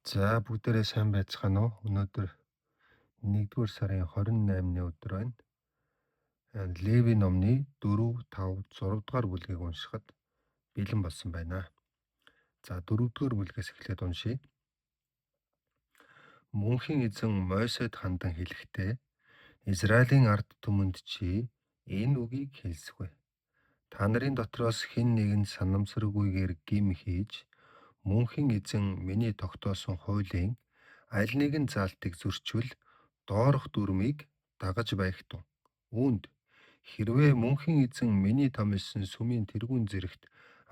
За бүгдээрээ сайн байцгаана уу? Өнөөдөр 1-р сарын 28-ны өдөр байна. Леви номны 4, 5, 6 дугаар бүлгийг уншихад бэлэн болсон байна. За 4-р бүлгээс эхлээд уншъя. Мөнхийн эзэн Мойсед хандан хэлэхдээ Израилийн ард түмэнд чи энэ үгийг хэлсгүй. Та нарын дотроос хэн нэгэн санамсаргүйгээр гэм хийж мөнхийн эзэн миний тогтоосон хуулийн аль нэгэн заалтыг зөрчвөл доорх дүрмийг дагаж байх тун. Үүнд хэрвээ мөнхийн эзэн миний томилсон сүмийн тэргүүн зэрэгт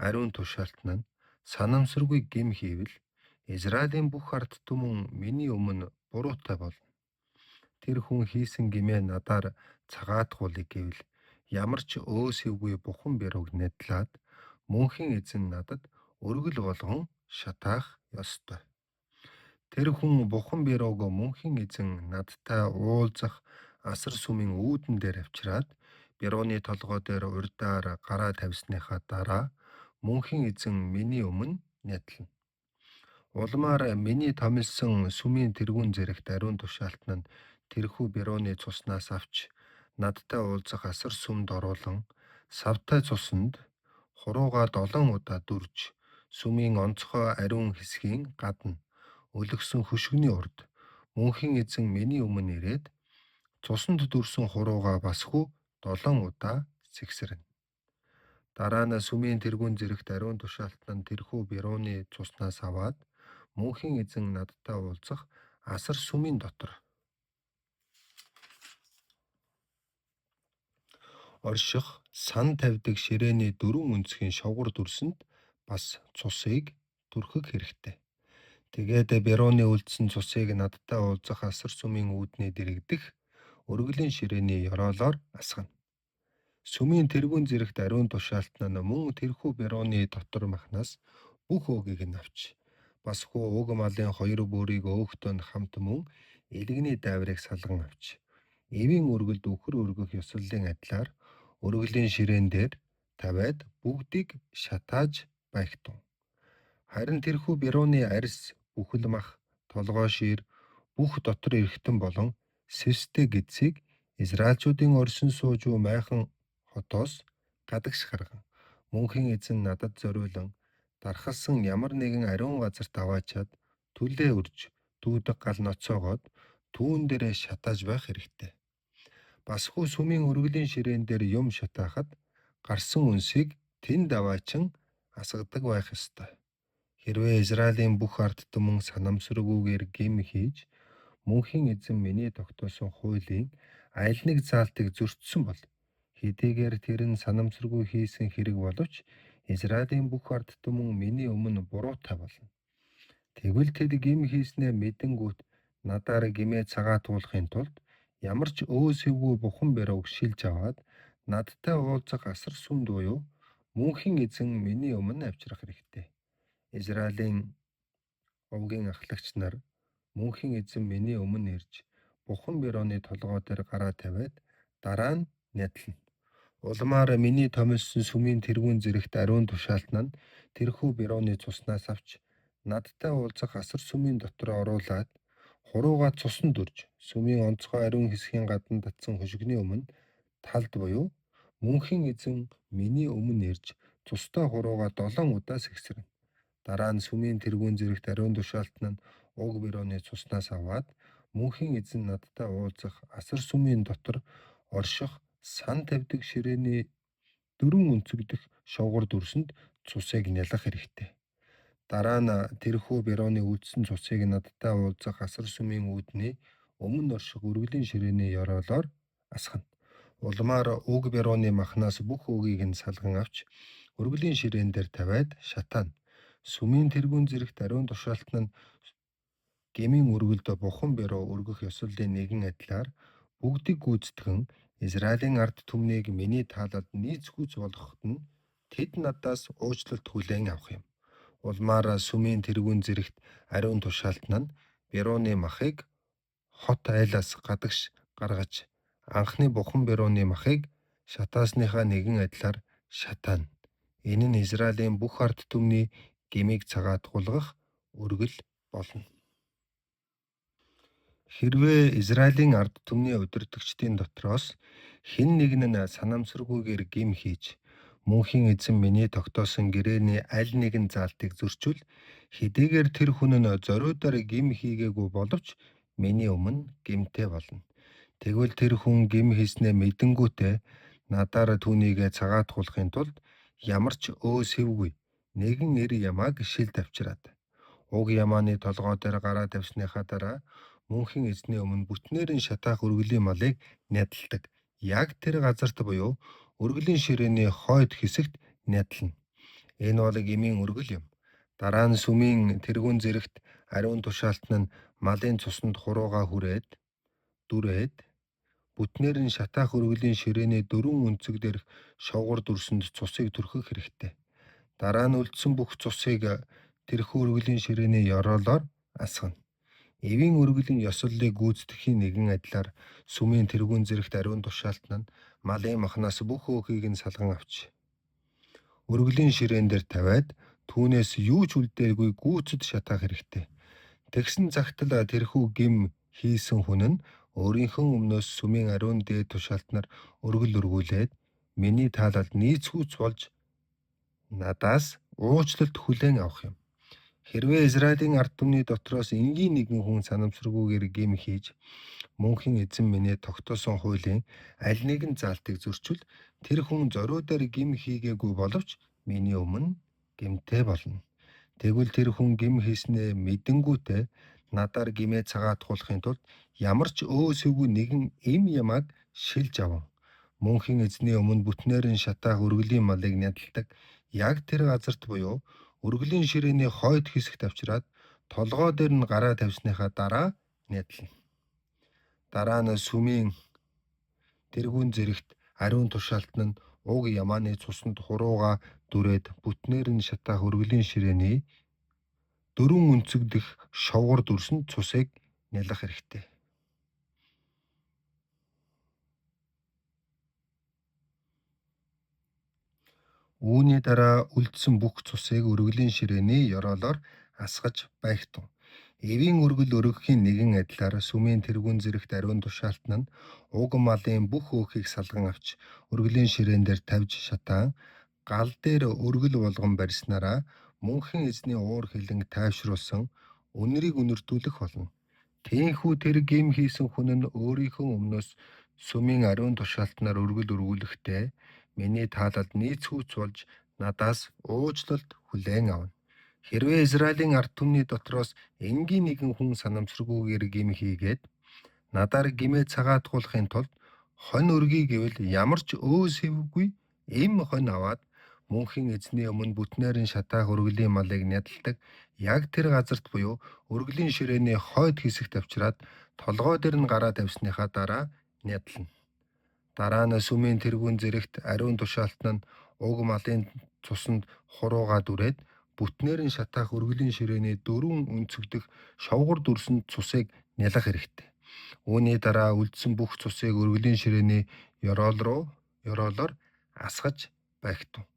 ариун тушаалтан нь санамсаргүй гэм хийвэл Израилийн бүх ард түмэн миний өмнө буруутай болно. Тэр хүн хийсэн гэмээ надаар цагаатгуулъя гэвэл ямар ч өөсөвгүй бухан бэрүүг нядлаад мөнхийн эзэн надад өргөл болгон шатаах ёстой. Тэр хүн бухан бэрүүг мөнхийн эзэн надтай уулзах асар сүмийн үүдэн дээр авчираад бэрүүний толгой дээр урьдаар гараа тавьсныхаа дараа мөнхийн эзэн миний өмнө нядлана. Улмаар миний томилсон сүмийн тэргүүн зэрэгт ариун тушаалтан нь тэрхүү бэрүүний цуснаас авч надтай уулзах асар сүмд оруулан савтай цуснд хуруугаа 7 удаа дүрж сүмийн онцгой ариун хэсгийн гадна өлгөсөн хөшигний урд мөнхийн эзэн миний өмнө ирээд цуснд дүрсэн хуруугаа бас хүү 7 удаа сэгсэрнэ. Дараа нь сүмийн тэргүүн зэрэгт ариун тушаалтан нь тэрхүү бэрүүний цуснаас аваад мөнхийн эзэн надтай уулзах асар сүмийн дотор орших сан тавьдаг ширээний дөрвөн өнцгийн шовгор дүрсэнд бас цусыг түрхэх хэрэгтэй. Тэгээд бэрүүний үлдсэн цусыг надтай уулзах асар сүмийн үүдний дэргэдэх өргөлийн ширээний ёроолоор асгана. Сүмийн тэргүүн зэрэгт ариун тушаалтан нь мөн тэрхүү бэрүүний дотор махнаас бүх өөгийг нь авч бас хүү уг малын хоёр бүрийг өөхтөө нь хамт мөн элэгний дайврыг салган авч эвийн өргөлд үхэр өргөх ёслолын адилаар өргөлийн ширээн дээр тавиад бүгдийг шатааж байх тун. Харин тэрхүү бэрүүний арьс, бүхэл мах, толгой шийр, бүх дотор эрхтэн болон сэвстэй гэдсийг Израильчүүдийн оршин сууж буй майхан хотоос гадагш гарган мөнхийн эзэн надад зориулан дархалсан ямар нэгэн ариун газарт аваачаад түлээ үрж дүүдэг гал ноцоогоод түүн дээрээ шатааж байх хэрэгтэй. Бас хүү сүмийн өргөлийн ширээн дээр юм шатаахад гарсан үнсийг тэнд аваачин асгадаг байх ёстой. Хэрвээ Израилийн бүх ард түмэн санамсаргүйгээр гэм хийж мөнхийн эзэн миний тогтоосон хуулийн аль нэг заалтыг зөрчсөн бол хэдийгээр тэр нь санамсаргүй хийсэн хэрэг боловч Израилийн бүх ард түмэн миний өмнө буруутай болно. Тэгвэл тэд гэм хийснээ мэдэнгүүт надаар гэмээ цагаатгуулахын тулд ямар ч өөсөвгүй бухан бэрүүг шилж аваад надтай уулзах асар сүмд буюу мөнхийн эзэн миний өмнө авчрах хэрэгтэй. Израилийн овгийн ахлагч нар мөнхийн эзэн миний өмнө ирж бухан бэрүүний толгой дээр гараа тавиад дараа нь нядлана. Улмаар миний томилсон сүмийн тэргүүн зэрэгт ариун тушаалтан нь тэрхүү бэрүүний цуснаас авч надтай уулзах асар сүмийн дотор оруулаад хуруугаа цуснд дүрж сүмийн онцгой ариун хэсгийн гадна татсан хөшигний өмнө талд буюу мөнхийн эзэн миний өмнө ирж цустай хуруугаа 7 удаа сэгсэрнэ. Дараа нь сүмийн тэргүүн зэрэгт ариун тушаалтан нь уг бэрүүний цуснаас аваад мөнхийн эзэн надтай уулзах асар сүмийн дотор орших сан тавьдаг ширээний дөрвөн өнцөг дэх шовгор дүрсэнд цусыг нялах хэрэгтэй. Дараа нь тэрхүү бэрүүний үлдсэн цусыг надтай уулзах асар сүмийн үүдний өмнө орших өргөлийн ширээний ёроолоор асгана. Улмаар уг бэрүүний махнаас бүх өөгийг нь салган авч өргөлийн ширээн дээр тавиад шатаана. Сүмийн тэргүүн зэрэгт ариун тушаалтан нь гэмийн өргөлд бухан бэрүү өргөх ёслолын нэгэн адилаар бүгдийг гүйцэтгэн Израилийн ард түмнийг миний таалалд нийцгүүц болгоход нь тэд надаас уучлалт хүлээн авах юм. Улмаар сүмийн тэргүүн зэрэгт ариун тушаалтан нь бэрүүний махыг хот айлаас гадагш гаргаж анхны бухан бэрүүний махыг шатаасныхаа нэгэн адилаар шатаана. Энэ нь Израилийн бүх ард түмний гэмийг цагаатгуулгах өргөл болно. Хэрвээ Израилийн ард түмний удирдагчдын дотроос хэн нэг нь санамсаргүйгээр гэм хийж, мөнхийн Эзэн миний тогтоосон гэрээний аль нэгэн заалтыг зөрчвөл, хэдийгээр тэр хүн нь зориудаар гэм хийгээгүй боловч миний өмнө гэмтэй болно. Тэгвэл тэр хүн гэм хийснээ мэдэнгүүтээ надаар түүнийг цагаатгуулахын тулд ямар ч өө сэвгүй нэгэн эр ямааг шил тавьчраад уг ямааны толгой дээр гараа тавьсныхаа дараа мөнхийн Эзний өмнө бүтнээр нь шатаах өргөлийн малыг нядалдаг. Яг тэр газарт буюу өргөлийн ширээний хойд хэсэгт нядлана. Энэ бол гмийн өргөл юм. Дараа нь сүмийн тэргүүн зэрэгт ариун тушаалтан нь малын цуснд хуруугаа хүрээд дүрээд бүтнээр нь шатаах өргөлийн ширээний дөрвөн өнцөг дээрх шовгор дүрсэнд цусыг түрхэх хэрэгтэй. Дараа нь үлдсэн бүх цусыг тэрхүү өргөлийн ширээний ёроолоор асгана. Эвийн өргөлийн ёслолыг гүйцэтгэхийн нэгэн адилаар сүмийн тэргүүн зэрэгт ариун тушаалтан нь малын махнаас бүх өөхийг нь салган авч өргөлийн ширээн дээр тавиад түүнээс юу ч үлдээгүй гүйцэд шатаах хэрэгтэй. Тэгсэн цагт л тэрхүү гэм хийсэн хүн нь өөрийнхөө өмнөөс сүмийн ариун дээд тушаалтнаар өргөл өргүүлээд миний таалалд нийцгүүц болж надаас уучлалт хүлээн авах юм. Хэрвээ Израилийн ард түмний дотроос энгийн нэгэн хүн санамсаргүйгээр гэм хийж, мөнхийн Эзэн миний тогтоосон хуулийн аль нэгэн заалтыг зөрчвөл, тэр хүн зориудаар гэм хийгээгүй боловч миний өмнө гэмтэй болно. Тэгвэл тэр хүн гэм хийснээ мэдэнгүүтээ надаар гэмээ цагаатгуулахын тулд ямар ч өө сэвгүй нэгэн эм ямааг шилж аван мөнхийн Эзний өмнө бүтнээр нь шатаах өргөлийн малыг нядалдаг яг тэр газарт буюу өргөлийн ширээний хойд хэсэгт авчираад толгой дээр нь гараа тавьсныхаа дараа нядлана. Дараа нь сүмийн тэргүүн зэрэгт ариун тушаалтан нь уг ямааны цуснд хуруугаа дүрээд бүтнээр нь шатаах өргөлийн ширээний дөрвөн өнцөг дэх шовгор дүрсэнд цусыг нялах хэрэгтэй. Үүний дараа үлдсэн бүх цусыг өргөлийн ширээний ёроолоор асгаж байхтун. Эвийн өргөл өргөхийн нэгэн адилаар сүмийн тэргүүн зэрэгт ариун тушаалтан нь уг малын бүх өөхийг салган авч өргөлийн ширээн дээр тавьж шатаан гал дээр өргөл болгон барьснараа мөнхийн Эзний уур хилэнг тайвшруулсан үнэрийг үнэртүүлэх болно. Тийхүү тэр гэм хийсэн хүн нь өөрийнхөө өмнөөс сүмийн ариун тушаалтнаар өргөл өргүүлэхдээ миний таалалд нийцгүүц болж надаас уучлалт хүлээн авна. Хэрвээ Израилийн ард түмний дотроос энгийн нэгэн хүн санамсаргүйгээр гэм хийгээд надаар гэмээ цагаатгуулахын тулд хонь өргөе гэвэл ямар ч өө сэвгүй эм хонь аваад мөнхийн Эзний өмнө бүтнээр нь шатаах өргөлийн малыг нядалдаг яг тэр газарт буюу өргөлийн ширээний хойд хэсэгт авчираад толгой дээр нь гараа тавьсныхаа дараа нядлана. Дараа нь сүмийн тэргүүн зэрэгт ариун тушаалтан нь уг малын цуснд хуруугаа дүрээд бүтнээр нь шатаах өргөлийн ширээний дөрвөн өнцөг дэх шовгор дүрсэнд цусыг нялах хэрэгтэй. Үүний дараа үлдсэн бүх цусыг өргөлийн ширээний ёроолоор асгаж байхтун.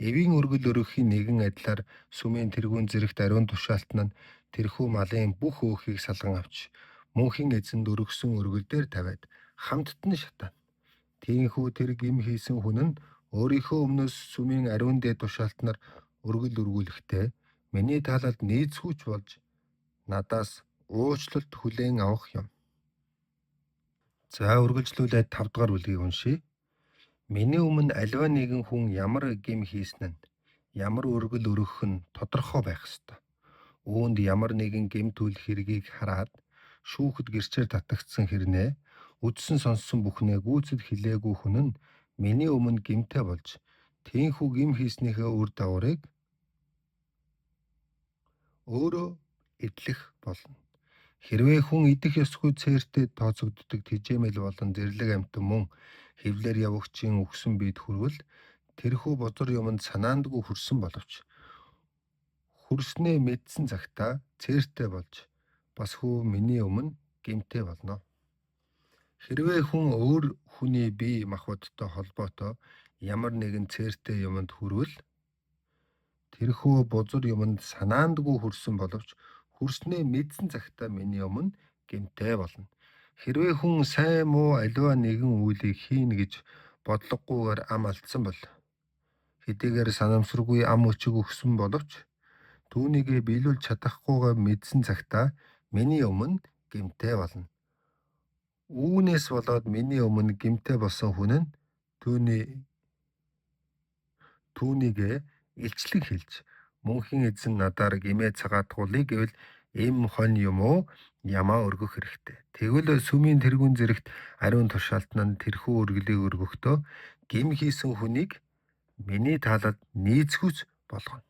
Эвийн өргөл өргөхийн нэгэн адилаар сүмийн тэргүүн зэрэгт ариун тушаалтан нь тэрхүү малын бүх өөхийг салган авч мөнхийн Эзэнд өргөсөн өргөл дээр тавиад хамтд нь шатаана. Тийхүү тэр гэм хийсэн хүн нь өөрийнхөө өмнөөс сүмийн ариун дээд тушаалтнаар өргөл өргүүлэхдээ миний таалалд нийцгүүч болж надаас уучлалт хүлээн авах юм. За, үргэлжлүүлээд 5 дугаар бүлгийг уншъя. Миний өмнө аливаа нэгэн хүн ямар гэм хийсэн нь, ямар өргөл өргөх нь тодорхой байх ёстой. Үүнд ямар нэгэн гэм түүл хэргийг хараад шүүхэд гэрчээр татагдсан хэрнээ үзсэн сонссон бүхнээ гүйцэд хэлээгүй хүн нь миний өмнө гэмтэй болж тийхүү гэм хийснийхээ үр дагаврыг өөрөө эдлэх болно. Хэрвээ хүн идэх ёсгүй цээртэй тооцогддог тижээмэл болон зэрлэг амьтан мөн хэвлээр явагчийн үхсэн биед хүрвэл тэрхүү бузар юманд санаандгүй хүрсэн боловч хүрснээ мэдсэн цагтаа цээртэй болж бас хүү миний өмнө гэмтэй болно. Хэрвээ хүн өөр хүний бие махбодтой холбоотой ямар нэгэн цээртэй юманд хүрвэл тэрхүү бузар юманд санаандгүй хүрсэн боловч хүрснээ мэдсэн цагтаа миний өмнө гэмтэй болно. Хэрвээ хүн сайн муу аливаа нэгэн үйлийг хийнэ гэж бодлогогүйгээр ам алдсан бол хэдийгээр санамсаргүй ам өчиг өгсөн боловч түүнийгээ биелүүлж чадахгүйгээ мэдсэн цагтаа миний өмнө гэмтэй болно. Үүнээс болоод миний өмнө гэмтэй болсон хүн нь түүнийгээ илчлэн хэлж мөнхийн эзэн надаар гэмээ цагаатгуулъя гэвэл эм хонь юм уу ямаа өргөх хэрэгтэй. Тэгвэл сүмийн тэргүүн зэрэгт ариун тушаалтан нь тэрхүү өргөлийг өргөхдөө гэм хийсэн хүнийг миний таалал нийцгүүц болгоно.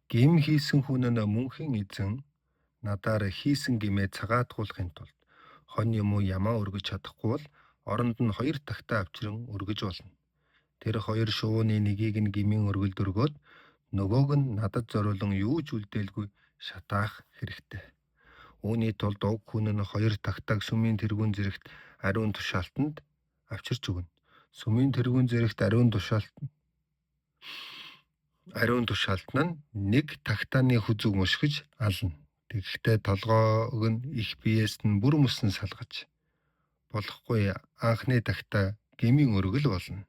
Гэм хийсэн хүн нь мөнхийн эзэн надаар хийсэн гэмээ цагаатгуулахын тулд хонь юм уу ямаа өргөж чадахгүй бол оронд нь 2 тагтаа авчран өргөж болно. Тэр 2 шувууны нэгийг нь гмийн өргөлд өргөөд нөгөөг нь надад зориулан юу ч үлдээлгүй шатаах хэрэгтэй. Үүний тулд уг хүн нь 2 тагтааг сүмийн тэргүүн зэрэгт ариун тушаалтанд авчирч өгнө. Сүмийн тэргүүн зэрэгт ариун тушаалтан нь нэг тагтааны хүзүүг мушгиж ална. Тэгэхдээ толгойг нь их биеэс нь бүр мөсөн салгаж болохгүй анхны тагтаа гмийн өргөл болно.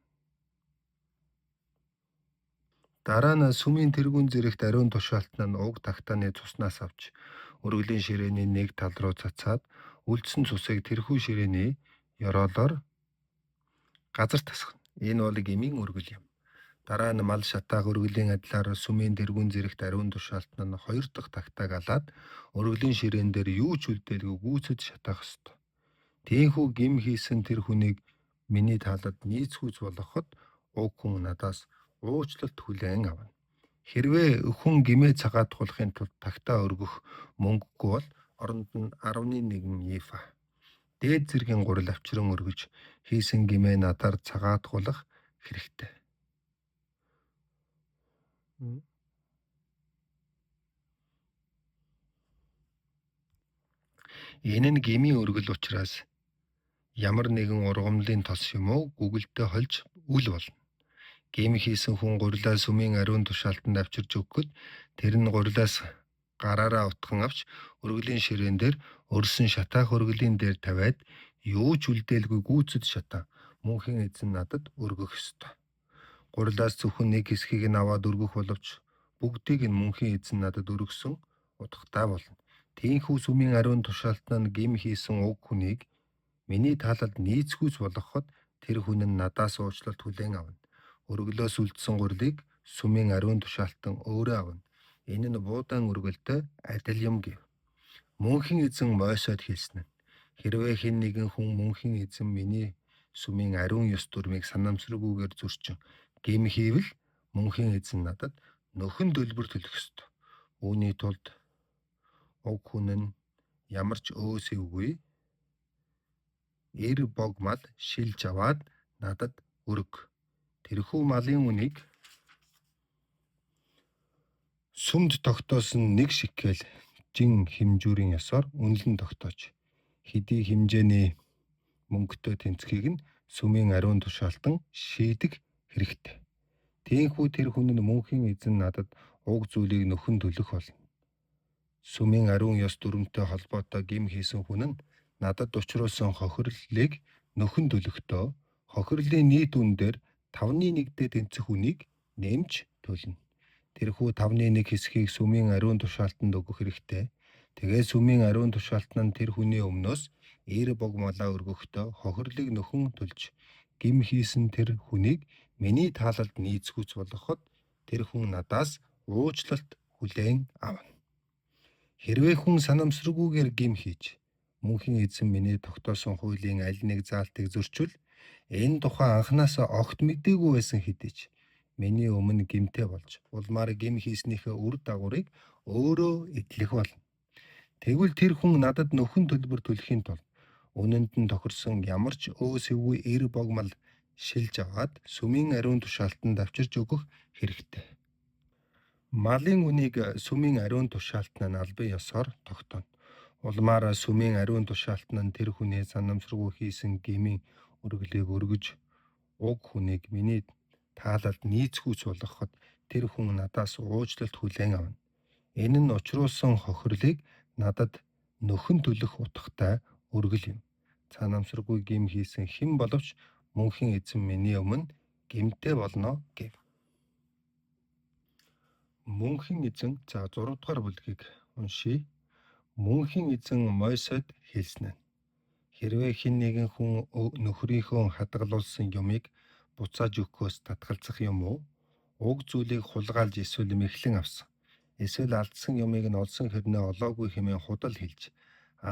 Дараа нь сүмийн тэргүүн зэрэгт ариун тушаалтан нь уг тагтааны цуснаас авч өргөлийн ширээний нэг тал руу цацаад үлдсэн цусыг тэрхүү ширээний ёроолоор газар тасгана. Энэ бол гмийн өргөл юм. Дараа нь мал шатаах өргөлийн адилаар сүмийн тэргүүн зэрэгт ариун тушаалтан нь 2 дахь тагтааг алаад өргөлийн ширээн дээр юу ч үлдээлгүй гүйцэд шатаах ёстой. Тийхүү гэм хийсэн тэр хүнийг миний таалад нийцгүүц болгоход уг хүн надаас уучлалт хүлээн авна. Хэрвээ хүн гэмээ цагаатгуулахын тулд тагтаа өргөх мөнгөгүй бол оронд нь 10.1 ефа дээд зэргийн гурил авчран өргөж хийсэн гэмээ надаар цагаатгуулах хэрэгтэй. Энэ нь гмийн өргөл учраас ямар нэгэн ургамлын тос юм уу гүгэлдээ холж үл болно. Гэм хийсэн хүн гурилаа сүмийн ариун тушаалтанд авчирч өгөхөд тэр нь гурилаас гараараа утхан авч өргөлийн ширээн дээр өрсөн шатаах өргөлийн дээр тавиад юу ч үлдээлгүй гүйцэд шатаа мөнхийн эзэн надад өргөх ёстой. Гурилаас зөвхөн нэг хэсгийг нь аваад өргөх боловч бүгдийг нь мөнхийн эзэн надад өргөсөн утгатай болно. Тийхүү сүмийн ариун тушаалтан нь гэм хийсэн уг хүнийг миний таалалд нийцгүүц болгоход тэр хүн нь надаас уучлалт хүлээн авна. Өргөлөөс үлдсэн гурилыг сүмийн ариун тушаалтан өөрөө авна. Энэ нь буудаан өргөлтэй адил юм гэв. Мөнхийн эзэн Мойсод хэлсэн нь хэрвээ хэн нэгэн хүн мөнхийн эзэн миний сүмийн ариун ёс дүрмийг санамсаргүйгээр зөрчин гэм хийвэл мөнхийн эзэн надад нөхөн төлбөр төлөх ёстой. Үүний тулд уг хүн нь ямар ч өөсөвгүй эр бог мал шилж аваад надад өрг. Тэрхүү малын үнийг сүмд тогтоосон нэг шикэл жин хэмжүүрийн ёсоор үнэлэн тогтоож хэдий хэмжээний мөнгөтэй тэнцхийг нь сүмийн ариун тушаалтан шийдэх хэрэгтэй. Тийхүү тэр хүн нь мөнхийн эзэн надад уг зүйлийг нөхөн төлөх болно. Сүмийн ариун ёс дүрмтэй холбоотой гэм хийсэн хүн нь надад учруулсан хохирлыг нөхөн төлөхдөө хохирлын нийт үн дээр 5.1-д тэнцэх үнийг нэмж төлнө. Тэрхүү 5.1 хэсгийг сүмийн ариун тушаалтанд өгөх хэрэгтэй. Тэгээ сүмийн ариун тушаалтан нь тэр хүний өмнөөс эр бог малаа өргөхдөө хохирлыг нөхөн төлж гэм хийсэн тэр хүнийг миний таалалд нийцгүүц болгоход тэр хүн надаас уучлалт хүлээн авна. Хэрвээ хүн санамсаргүйгээр гэм хийж мөнхийн эзэн миний тогтоосон хуулийн аль нэг заалтыг зөрчвөл энэ тухай анхнаасаа огт мэдээгүй байсан хэдий ч миний өмнө гэмтэй болж улмаар гэм хийснийхээ үр дагаврыг өөрөө эдлэх болно. Тэгвэл тэр хүн надад нөхөн төлбөр төлөхийн тулд үнэнд нь тохирсон ямар ч өөсөвгүй эр бог мал шилж аваад сүмийн ариун тушаалтанд авчирч өгөх хэрэгтэй. Малын үнийг сүмийн ариун тушаалтан нь албан ёсоор тогтооно. Улмаар сүмийн ариун тушаалтан нь тэр хүний санамсаргүй хийсэн гмийн өргөлийг өргөж уг хүнийг миний таалалд нийцгүүц болгоход тэр хүн надаас уучлалт хүлээн авна. Энэ нь учруулсан хохирлыг надад нөхөн төлөх утгатай өргөл юм. Цаанамсаргүй гэм хийсэн хэн боловч мөнхийн эзэн миний өмнө гэмтэй болно гэв. Мөнхийн эзэн за 6 дугаар бүлгийг уншийе. Мөнхийн эзэн Мойсед хэлсэн нь: Хэрвээ хэн нэгэн хүн нөхрийнхөө хадгалуулсан юмыг буцааж өгөхөөс татгалзах юм уу? Уг зүйлийг хулгайлж эсвэл мэхлэн авсан, эсвэл алдсан юмыг нь олсон хэрнээ олоогүй хэмээн худал хэлж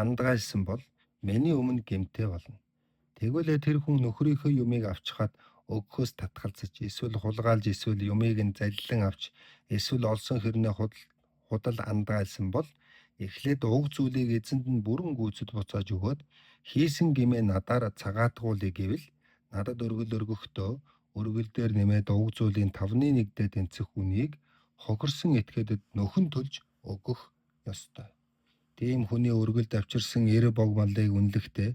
андгайлсан бол миний өмнө гэмтэй болно. Тэгвэл тэр хүн нөхрийнхөө юмыг авчхаад өгөхөөс татгалзаж, эсвэл хулгайлж, эсвэл юмыг нь залилан авч, эсвэл олсон хэрнээ худал андгайлсан бол эхлээд уг зүйлийг эзэнд нь бүрэн гүйцэд буцааж өгөөд хийсэн гэмээ надаар цагаатгуулъя гэвэл надад өргөл өргөхдөө өргөл дээр нэмээд уг зүйлийн 1/5-д тэнцэх үнийг хохирсон этгээдэд нөхөн төлж өгөх ёстой. Тийм хүний өргөлд авчирсан эр бог малыг үнэлэхдээ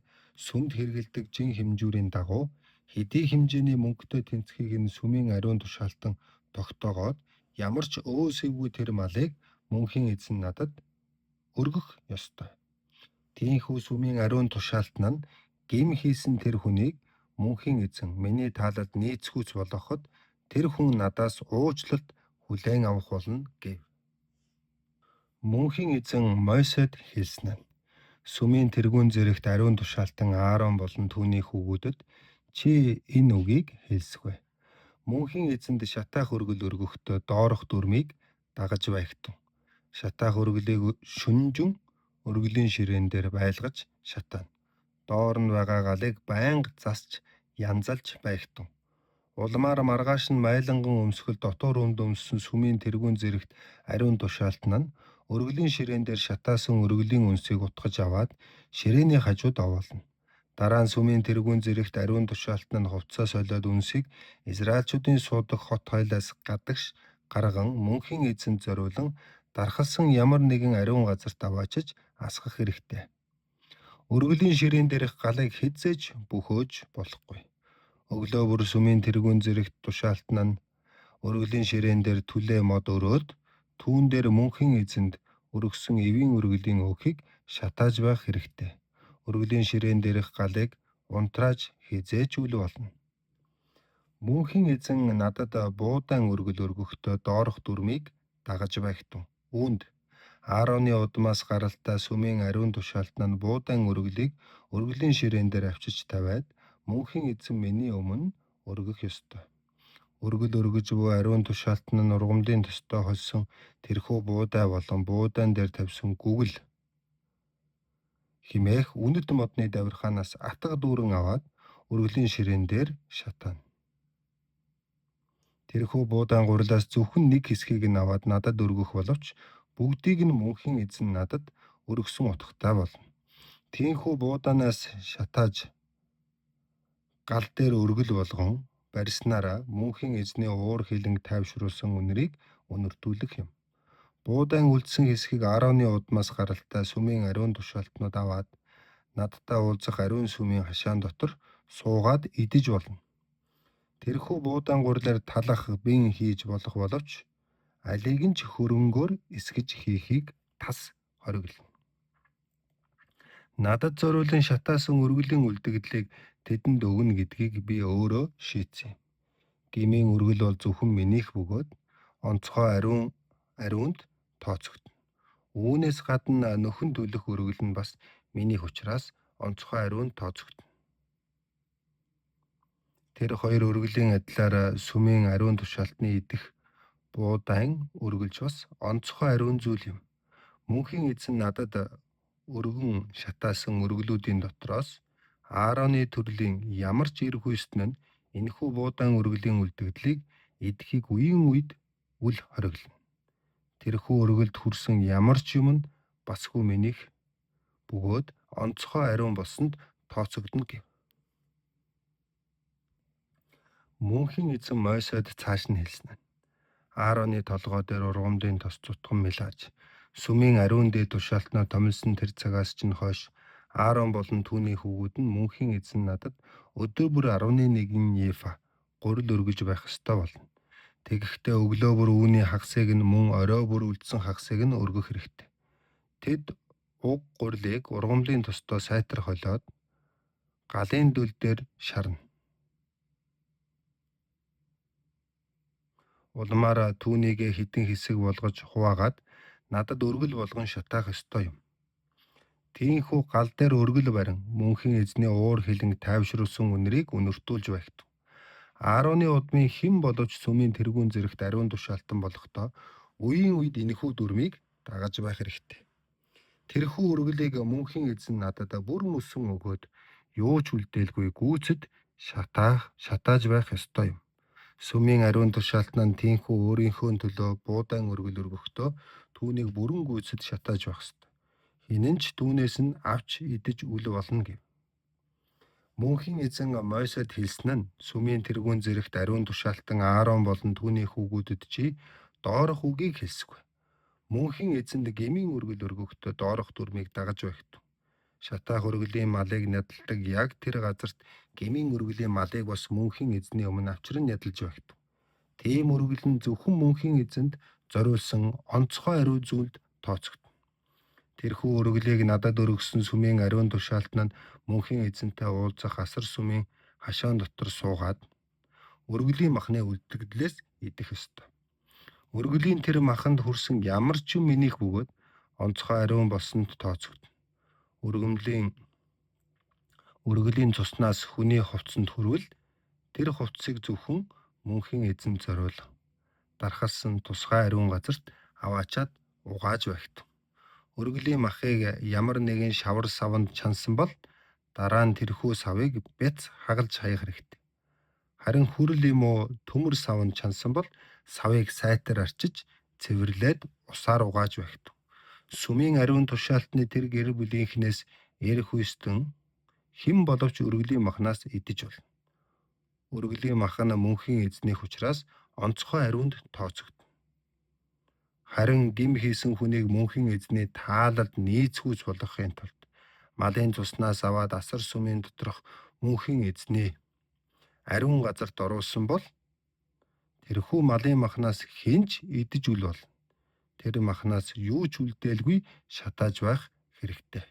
сүмд хэрэглэдэг жин хэмжүүрийн дагуу хэдий хэмжээний мөнгөтэй тэнцэхийг нь сүмийн ариун тушаалтан тогтоогоод ямар ч өө сэвгүй тэр малыг мөнхийн эзэн надад өргөх ёстой. Тиймээс сүмийн ариун тушаалтан нь гэм хийсэн тэр хүнийг мөнхийн эзэн миний таалалд нийцгүүц болгоход тэр хүн надаас уучлалт хүлээн авах болно гэв. Мөнхийн эзэн Мойсед хэлсэн нь: Сүмийн тэргүүн зэрэгт ариун тушаалтан Аарон болон түүний хүүгүүдэд чи энэ үгийг хэлсгүй. Мөнхийн эзэнд шатаах өргөл өргөхдөө доорх дүрмийг дагаж байгтун. Шатаах өргөлийг шөнөжин өргөлийн ширээн дээр байлгаж шатаана. Доор нь байгаа галыг байнга засч янзалж байгтун. Улмаар маргааш нь майланган өмсгөл дотуур өмд өмссөн сүмийн тэргүүн зэрэгт ариун тушаалтан нь өргөлийн ширээн дээр шатаасан өргөлийн үнсийг утгаж аваад ширээний хажууд овоолно. Дараа нь сүмийн тэргүүн зэрэгт ариун тушаалтан нь хувцсаа солиод үнсийг Израильчүүдийн суудаг хот хойлоос гадагш гарган мөнхийн эзэнд зориулан дархалсан ямар нэгэн ариун газарт аваачиж асгах хэрэгтэй. Өргөлийн ширээн дээрх галыг хэзээ ч бөхөөж болохгүй. Өглөө бүр сүмийн тэргүүн зэрэгт тушаалтан нь өргөлийн ширээн дээр түлээ мод өрөөд түүн дээр мөнхийн эзэнд өргөсөн эвийн өргөлийн өөхийг шатааж байх хэрэгтэй. Өргөлийн ширээн дээрх галыг унтрааж хэзээ ч үл болно. Мөнхийн эзэн надад буудаан өргөл өргөхдөө доорх дүрмийг дагаж байгтун. Үүнд Аароны удмаас гаралтай сүмийн ариун тушаалтан нь буудаан өргөлийг өргөлийн ширээн дээр авчиж тавиад мөнхийн эзэн миний өмнө өргөх ёстой. Өргөл өргөж буй ариун тушаалтан нь ургамлын төстэй хольсон тэрхүү буудай болон буудаан дээр тавьсан гүгэл хэмээх үнэт модны давирхаанаас атга дүүрэн аваад өргөлийн ширээн дээр шатаана. Тэрхүү буудаан гурилаас зөвхөн нэг хэсгийг нь аваад надад өргөх боловч бүгдийг нь мөнхийн эзэн надад өргөсөн утгатай болно. Тийхүү буудаанаас шатааж гал дээр өргөл болгон барьснараа мөнхийн эзний уур хилэнг тайвшруулсан үнэрийг үнэртүүлэх юм. Буудаан үлдсэн хэсгийг Аароны удмаас гаралтай сүмийн ариун тушаалтнууд аваад надтай уулзах ариун сүмийн хашаан дотор суугаад идэж болно. Тэрхүү буудаан гурилаар талах бэн хийж болох боловч алийг нь ч хөрөнгөөр эсгэж хийхийг тас хориглоно. Надад зориулан шатаасан өргөлийн үлдэгдлийг тэдэнд өгнө гэдгийг би өөрөө шийдсэн юм. Гэмийн өргөл бол зөвхөн минийх бөгөөд онцгой ариунд тооцогдоно. Үүнээс гадна нөхөн төлөх өргөл нь бас минийх учраас онцгой ариунд тооцогдоно. Тэр хоёр өргөлийн адилаар сүмийн ариун тушаалтны идэх буудаан өргөлж бас онцгой ариун зүйл юм. Мөнхийн эзэн надад өргөн шатаасан өргөлүүдийн дотроос Аароны төрлийн ямар ч эр хүйстэн нь энэхүү буудаан өргөлийн үлдэгдлийг идэхийг үеийн үед үл хориглоно. Тэрхүү өргөлд хүрсэн ямар ч юм нь басгүй минийх бөгөөд онцгой ариун болсонд тооцогдоно гэв. Мөнхийн эзэн Мойсед цааш нь хэлсэн нь: Аароны толгой дээр ургамлын тос зутган мэлааж, сүмийн ариун дээд тушаалтнаа томилсон тэр цагаас чинь хойш Аарон болон түүний хүүгүүд нь мөнхийн эзэн надад өдөр бүр 1/10 ефа гурил өргөж байх ёстой болно. Тэгэхдээ өглөө бүр үүний хагасыг нь мөн орой бүр үлдсэн хагасыг нь өргөх хэрэгтэй. Тэд Уг гурилыг ургамлын тостой сайтар холиод галын дөл дээр шарна. Улмаар түүнийг хэдэн хэсэг болгож хуваагаад надад өргөл болгон шатаах ёстой юм. Тийнхүү гал дээр өргөл барин мөнхийн эзний уур хилэнг тайвшруулсан үнэрийг үнэртүүлж байгтав. Аароны удмын хэн боловч сүмийн тэргүүн зэрэгт ариун тушаалтан болохдоо үеийн үед энэхүү дүрмийг дагаж байх хэрэгтэй. Тэрхүү өргөлийг мөнхийн эзэн надад бүр мөсөн өгөөд юу ч үлдээлгүй гүйцэд шатааж байх ёстой юм. Сүмийн ариун тушаалтан нь тийнхүү өөрийнхөө төлөө буудаан өргөл өргөхдөө түүнийг бүрэн гүйцэд шатааж байх ёстой. Хэн нь ч түүнээс нь авч идэж үл болно гэв. Мөнхийн эзэн Мойсед хэлсэн нь сүмийн тэргүүн зэрэгт ариун тушаалтан Аарон болон түүний хүүгүүдэд чи доорх үгийг хэлсэгүй. Мөнхийн эзэнд гмийн өргөл өргөхдөө доорх дүрмийг дагаж байгтав. Шатаах өргөлийн малыг нядалдаг яг тэр газарт гмийн өргөлийн малыг бас мөнхийн эзний өмнө авчран нядалж байгтав. Тийм өргөл нь зөвхөн мөнхийн эзэнд зориулсан онцгой ариун зүйлд тооцогдоно. Тэрхүү өргөлийг надад өргөсөн сүмийн ариун тушаалтан нь мөнхийн эзэнтэй уулзах асар сүмийн хашаан дотор суугаад өргөлийн махны үлдэгдлээс идэх ёстой. Өргөлийн тэр маханд хүрсэн ямар ч юм минийх бөгөөд онцгой ариун болсонд тооцогдоно. Өргөлийн цуснаас хүний хувцсанд хүрвэл тэр хувцсыг зөвхөн мөнхийн эзэнд зориулан дархалсан тусгай ариун газарт аваачаад угааж байгтав. Өргөлийн махыг ямар нэгэн шавар саванд чансан бол дараа нь тэрхүү савыг бяц хагалж хаях хэрэгтэй. Харин хүрэл юм уу төмөр саванд чансан бол савыг сайтар арчиж цэвэрлээд усаар угааж байгтав. Сүмийн ариун тушаалтны тэр гэр бүлийнхнээс эрх хүйстэн хэн боловч өргөлийн махнаас идэж болно. Өргөлийн мах нь мөнхийн эзнийх учраас онцгой ариунд тооцогдоно. Харин гэм хийсэн хүнийг мөнхийн эзний таалалд нийцгүүц болгохын тулд малын цуснаас аваад асар сүмийн доторх мөнхийн эзний ариун газарт оруулсан бол тэрхүү малын махнаас хэн ч идэж үл болно. Тэр махнаас юу ч үлдээлгүй шатааж байх хэрэгтэй.